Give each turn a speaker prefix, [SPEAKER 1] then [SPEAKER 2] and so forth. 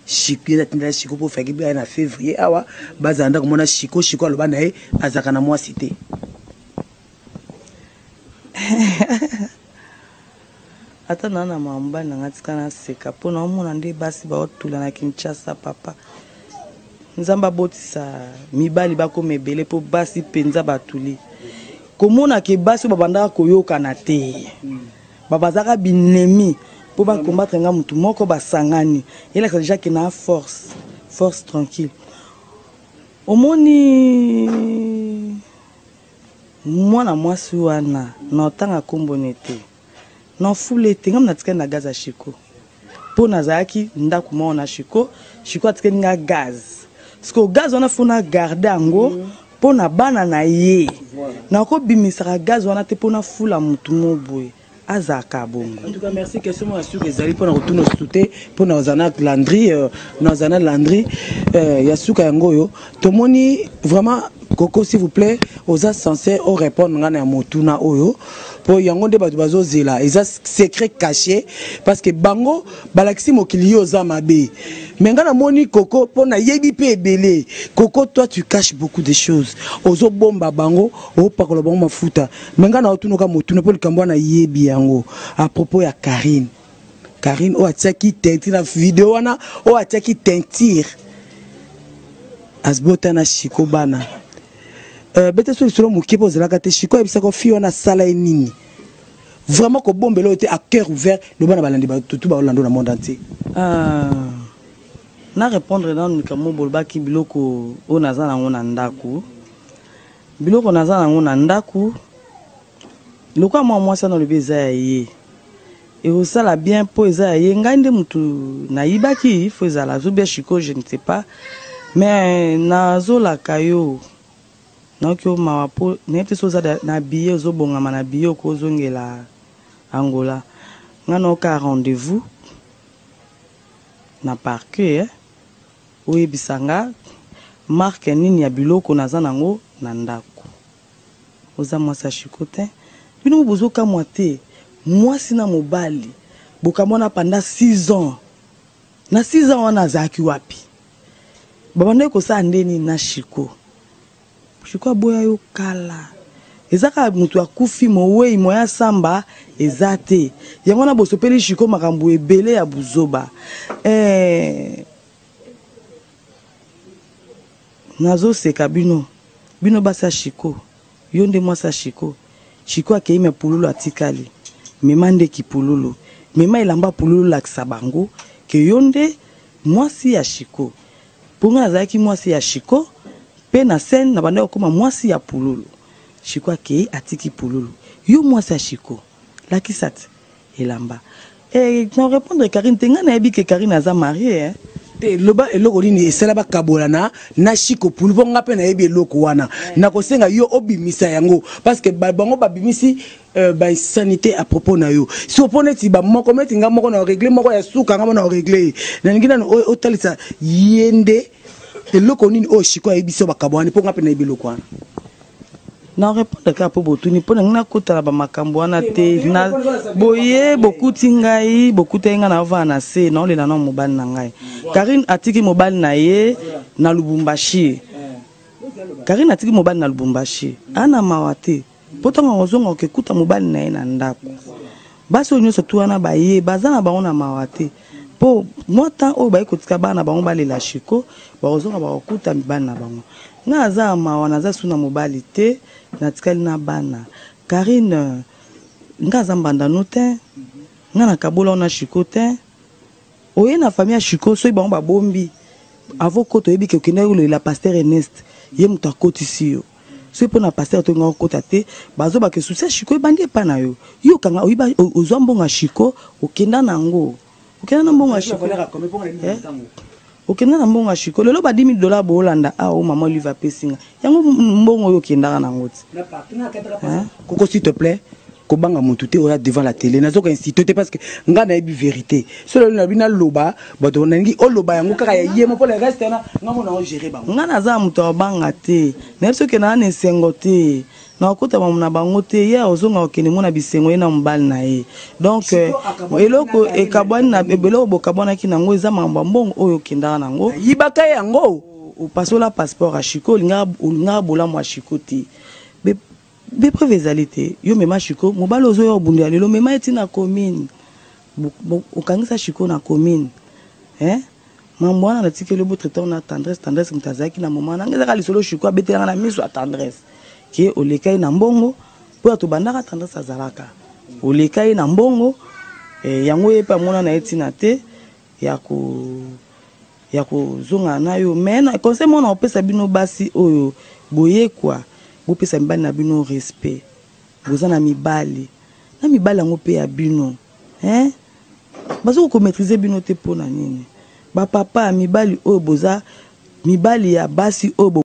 [SPEAKER 1] Chico ye atindela Chico mpo faki aya na février awa bazala ndako mona Chico. Chico aloba na ye azalaka na mwasi te.
[SPEAKER 2] Ata naa na mawa, mobali na ngai, tika naseka mpo naomona nde basi baotula na Kinshasa. Papa, Nzambe abotisa mibali bakoma ebele mpo basi mpenza batuli. Komona ke basi oyo babandaka koyokana te, babazaka binemi mpo bacombattre nga, motu moko basangani, elakisa déjà ke na force, force tranquille. Omoni mwana mwasi wana na otanga nkomboni te, na ofule te. Ngai natikali na gaz ya Chico mpo nazalaki ndako moko na Chico. Chico atikali nga gaz. Parce gaz wana, faut na garde yango mpo na bana na ye. Nakobimisaka gaz wana te mpo nafula motu mo boye azalaka bongo.
[SPEAKER 1] En tout cas, merci. Question moko ya suka ezali mpona kotuna susu te, mpona ozala na Landry, nazala na Landry, ya suka yango oyo tomoni vraiment. Koko, s'il vous plaît, oza censé orépondre ngai na ya motuna oyo, mpo yango nde bato bazozela. Eza secret caché parce que bango balakisi mokili yo oza mabe, mais ngai namoni Koko, mpo nayebi mpe ebele. Koko, toi, tu caches beaucoup de choses, ozobomba bango, opakola bango mafuta, mais ngai naotunoka motuna mpo likambo wana nayebi yango à propos ya Karine. Karine oyo atiaki teinture na video wana, oyo atiaki teinture, azbota na Shiko bana, bete so lisolo moke mpo ozalaka te. Shiko ayebisaka fille wana asala ye nini? Vraiment, kobombela oyo te, à cœur ouvert, loba na balandi batutu baolanda na monde entier.
[SPEAKER 2] Ah, na répondre nanu likambo bolobaki. Biloko oyo naza nango na ndako, biloko naza nango na ndako, lokola mwa mwasi wana olobi eza ya ye, ekosala bien mpo eza ya ye. Ngai nde motu nayibaki, faut ezala azobia Shiko, je ne sais pas, mais nazolaka yo, nayoki yo mawa mpo nayebi te so oza na billet, ozobongama na billet okozongela Angola. Ngai naoka rendez-vous na parquet, eh? Oyebisa nga marque nini ya biloko naza nango na ndako. Oza mwasi ya Shiko te. Bino mo bozokamwa te, mwasi na mobali bokamwana pendant 6 ans. Na 6 ans wana azalaki wapi? Babandaki kosala nde nini na Shiko? Shiko aboya yo kala. Eza kaka moto akufi, mowei moya samba eza te. Yango wana bosopeli Shiko makambo ebele ya buzoba, eh. Nazoseka bino, bino basi ya Shiko. Yo nde mwasi ya Shiko. Shiko akei, me pululu atikali. Mema ndeki pululu, mema elamba pululu, lakisa bango ke yo nde mwasi ya Shiko. Mpo ngai nazalaki mwasi ya Shiko mpe na scène na bandaki kokóma mwasi ya pululu. Shiko akei, atiki pululu. Yo mwasi ya Shiko, lakisa te elamba. Na répondre Karine te. Ngai nayebi ke Karine aza marie, eh?
[SPEAKER 1] Te, loba eloko nini esala bakabolana na Shiko Pulu, mpo nga mpe nayebi eloko wana. Nakosenga yo obimisa yango parce que bango babimisi bainsanité à propos na yo. So mpo neti bamoko neti nga moko na règle moko ya suka, nga mo na règle ye, nalingi nano otalisa ye nde eloko nini oyo Shiko ayebisi yo bakabwani, mpo nga mpe nayebi eloko wana.
[SPEAKER 2] Na répondre kaka mpo botuni, mpo na ngai nakotala bamakambo wana te. Na boye bokuti ngai, bokutaki ngai naovanda na se, naolela na mobali na ngai. Karine atiki mobali na ye na Lubumbashi. Karine atiki mobali na Lubumbashi, ana mawa te mpo ntango akozonga okekuta mobali na ye na ndako. Basi oyo nyonso tu wana baye baza na bango na mawa te, mpo mwa temps oyo baye kotika bana na bango balela Shiko, bakozonga bakokuta mibali na bango. Ngai aza ya mawa, naza su na mobali te, natikali na bana. Karine, ngai aza mbandano te, ngai nakabola wana Shiko te. Oye na famille ya Shiko, soki bango babombi avo kota, oyebi ke okendaki kolela pasteur Ernest, ye moto akotisi yo. Soki mpo na pasteur tolinga kokota te, bazobaka susi ya Shiko ebandi epa na yo. Yo okanga oyiba, ozwa mbongo ya Shiko, okenda na yango, okenda na mbongo ya Shiko, eh? Okenda na mbongo ya Shiko. Lelo ba 10 000 $ boolanda awa oyo mama Olive apesi nga, yango mbongo oyo okendaka nango ti?
[SPEAKER 1] Koko, s'il te plaît. Kobanga motu te oya devant la télé. Nazoka institut te parce que nga nayebi vérité. So lelo nabi naloba, bato nalingi oloba yango kaka ya ye mo, mpo le reste wana nga mona ogérer bango.
[SPEAKER 2] Nga naza moto ya kobanga te. Nayebi soki naa na esengo te, nakokota mamu na bango te. Ye ozonga kokende mona bisengo ye na mobali na ye. Donc eloko ekabwani na eloko bokabwanaki nango eza makambo ya mbongo oyo okendaka nango.
[SPEAKER 1] Yibaka yango.
[SPEAKER 2] Opasola passeport ya Chiko, olingaka bolamu ya Chiko te. Bepreuve ezali te. Yo mema Chiko, mobali ozoya obundu ya lelo, mema ye ntina commune, okangisa Chiko na commune, eh? Mambo wana natikeli botraiter na Tendresse. Tendresse moto azalaki na moma nanga, ezaka lisolo Chiko abetelanga na miso ya Tendresse ke oleka ye na mbongo, mpo ya tobandaka Tendresse azalaka oleka ye na mbongo. Yango ye mpe amona na ye ntina te ya kozongana na yo. Mais na conseil moko na kopesa bino basi oyo boyekwa, bopesa mibali na bino respect. Boza na mibali, na mibali yango mpe ya bino, hein? Baza komaîtriser bino te. Mpo na nini bapapa ya mibali oyo boza mibali ya basi oyo?